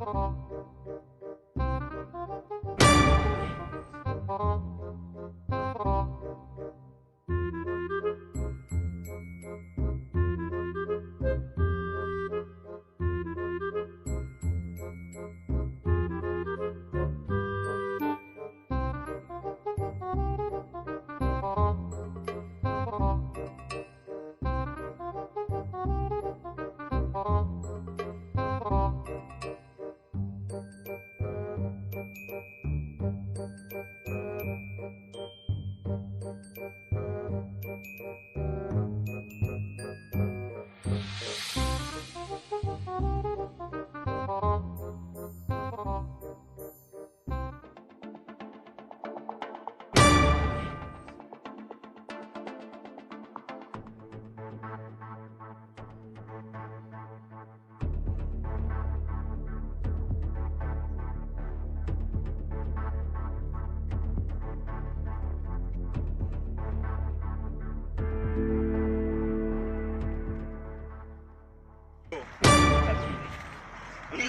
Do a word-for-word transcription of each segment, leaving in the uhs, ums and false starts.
Yo,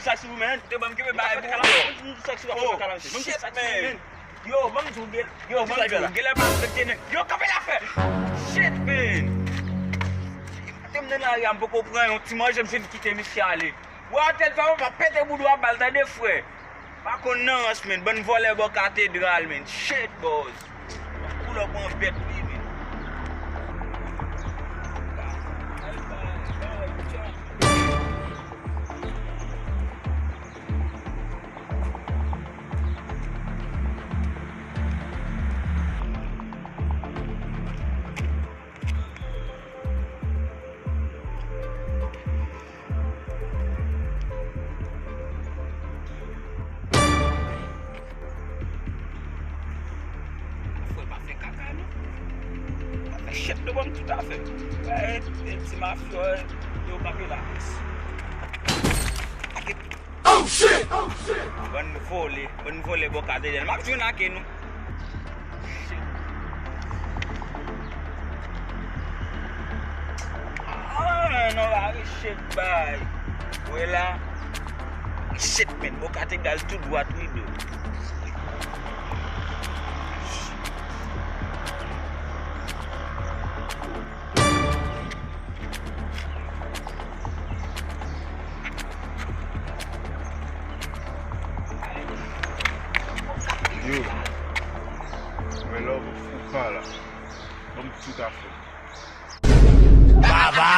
sa sou ou, man. Yo, ban m kenbe bagay pou ou, yo. Sa sou ou, oh, shit, man. Yo, ban m di w, yo, ban m di w, genlè pa mete nèg. Yo, kanpe la fè. Shit, man. Mete m nan lari a, m poko pran yon ti manje, m fin kite misye ale. Wè, tèl fè, m ap pete boudou a bal, tande, frè. Pa konn nan rans, man. Bann vòlè bò katedral, man. Shit, boss. Koulè pran bèt li, man. Frè, pa fè kaka, non. Pa fè shit, non, ban m tout afè. Wè, e, ti mafya, yo kanpe la. Oh, shit! Oh, shit! Bann vòlè, bann vòlè bò katedral. M ap jwenn ake nou. Ah, non, la, shit, bay. Wè la. Shit, man, bò katedral tou dwat, wi, do. Yo, mwen love fou kan la. Ban m tout afè. Baba!